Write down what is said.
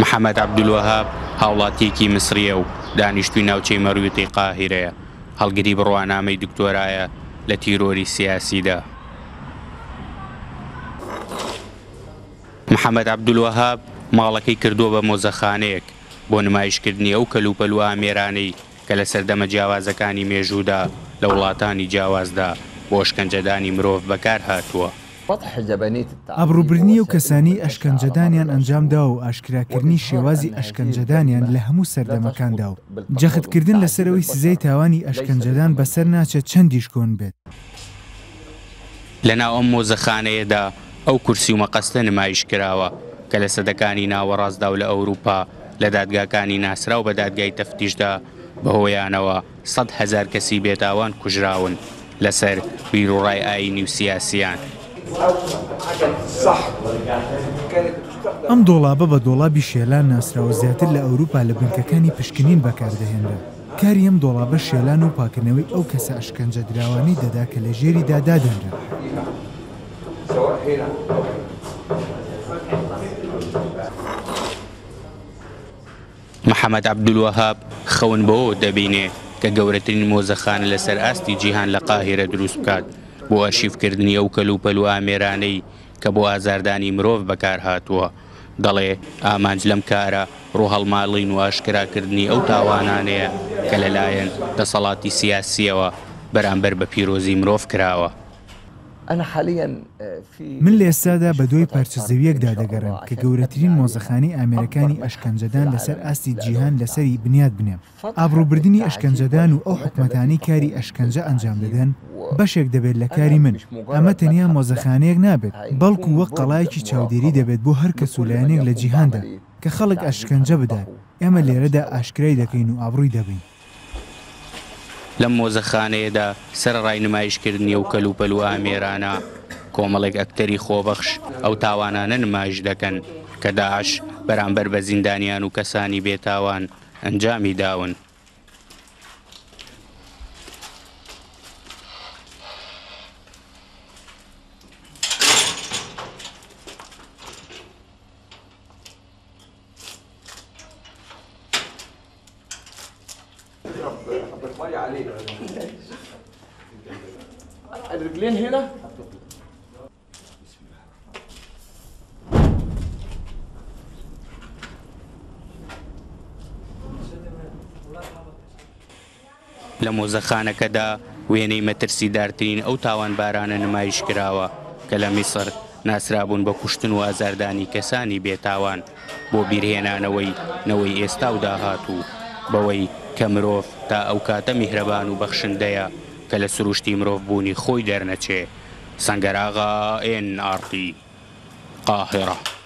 محەمەد عەبدولوەهاب هاوڵاتییەکی میسرییە و دانیشتووی ناوچەی مەرویتی قاهیرەیە، هەڵگری بڕوانامەی دکتۆرایە لە تیرۆری سیاسیدا. محەمەد عەبدولوەهاب ماڵەکەی کردووە بە مۆزەخانەیەک بۆ نمایشکردنی ئەو کەلوپەل و ئامێرانەی کە لە سەردەمە جیاوازەکانی مێژوودا لە وڵاتانی جیاوازدا بۆ ئەشکەنجەدانی مرۆڤ بەکار هاتووە. ئابڕووبردنی ئەو کەسانەی ئەشکەنجەدانیان ئەنجامداوە و ئاشکراکردنی شێوازی ئەشکەنجەدانیان لە هەموو سەردەمەکاندا و جەختکردن لەسەر ئەوەی سزای تاوانی ئەشکەنجەدان بەسەر ناچێت چەندیش کۆن بێت. لەناو ئەم مۆزەخانەیەدا ئەو کورسی و مەقەستە نمایش کراوە کە لە سەدەکانی ناوەڕاستدا و لە ئەوروپا لە دادگاکانی ناسراو بە دادگای تەفتیشدا بەهۆیانەوە 100,000 کەسی بێتاوان کوژراون لەسەر بیروڕای ئایینی و سیاسییان. ئەم دۆڵابە بە دۆڵابی شێلان ناسراوە زیاتر لە ئەوروپا لە بنکەکانی پشکنین بەکاردەهێنرا. کاری ئەم دۆڵابە شێلان و پاکردنەوەی ئەو کەسە ئەشکەنجەدراوانەی دەدا کە لە ژێریدا دادەنران. محەمەد عەبدولوەهاب خەون بەوەوە دەبینێ کە گەورەترین مۆزەخانە لەسەر ئاستی جیهان لە قاهیرە دروست بکات بۆ ئەرشیفکردنی ئەو کەلوپەل و ئامێرانەی کە بۆ ئازاردانی مرۆڤ بەکارهاتووە، دەڵێ ئامانج لەم کارە ڕووهەڵماڵین و ئاشکراکردنی ئەو تاوانانەیە کە لەلایەن دەسەڵاتی سیاسییەوە بەرامبەر بە پیرۆزی مرۆڤ کراوە. من لە ئێستادا بەدوای پارچە زەوییەکدا دەگەڕێم کە گەورەترین مۆزەخانەی ئامێرەکانی ئەشکەنجەدان لەسەر ئاستی جیهان لەسەری بنیات بنێم. ئابڕووبردنی ئەشکەنجەدان و ئەو حکومەتانەی کاری ئەشکەنجە ئەنجام دەدەن بەشێک دەبێت لە کاری من. ئەمە تەنیا مۆزەخانەیەک نابێت، بەڵکو وەک قەڵایەکی چاودێری دەبێت بۆ هەر کەس و لایەنێک لە جیهاندا کە خەڵک ئەشکەنجە بدات، ئێمە لێرەدا ئاشکرای دەکەین و ئابڕووی دەبەین. لەم مۆزەخانەیەدا سەرەڕای نمایشکردنی ئەو کەلوپەل و ئامێرانە، کۆمەڵێک ئەکتەری خۆبەخش ئەو تاوانانە نمایش دەکەن کە داعش بەرامبەر بە زیندانیان و کەسانی بێتاوان ئەنجامی داون. لە مۆزەخانەکەدا وێنەی مەترسیدارترین ئەو تاوانبارانە نمایش کراوە کە لە میسر ناسرابوون بە کوشتن و ئازاردانی کەسانی بێتاوان بۆ بیرهێنانەوەی نەوەی ئێستا و داهاتوو بەوەی کە مرۆڤ تا ئەو کاتە میهرەبان و بەخشندەیە کە لە سروشتی مرۆڤبوونی خۆی دەرنەچێ. سەنگەر ئاغا، ئێن ئاڕ تی، قاهیرە.